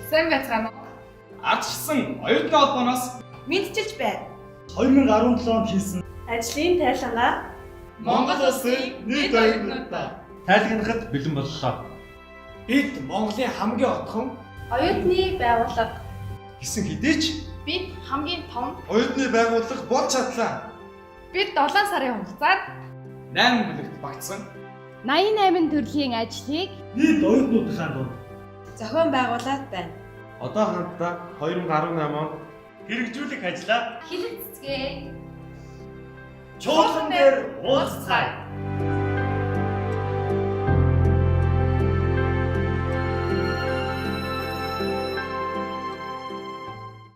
Сайн байцгаана уу? Ардчилсан оюутны холбооноос Мэдчилж байна. 2017 онд хийсэн Ажлын тайлангаа Монгол улсын нийт оюутнуудаа Тайлгнахад бэлэн боллоо. Бид Монголын хамгийн отхон Оюутны байгууллага Гэсэн хэдий ч бид хамгийн том оюутны байгууллага болж чадлаа. Бид 7 сарын хугацаанд 8 бүлэгт багтсан 88 төрлийн ажлыг нийт оюутнуудынхаа дунд Зохион байгуулад байна. Одоо хамтдаа 2018 онд хэрэгжүүлэх ажлаа хэлэлцгээе. чуулган дээр уулзцгаая.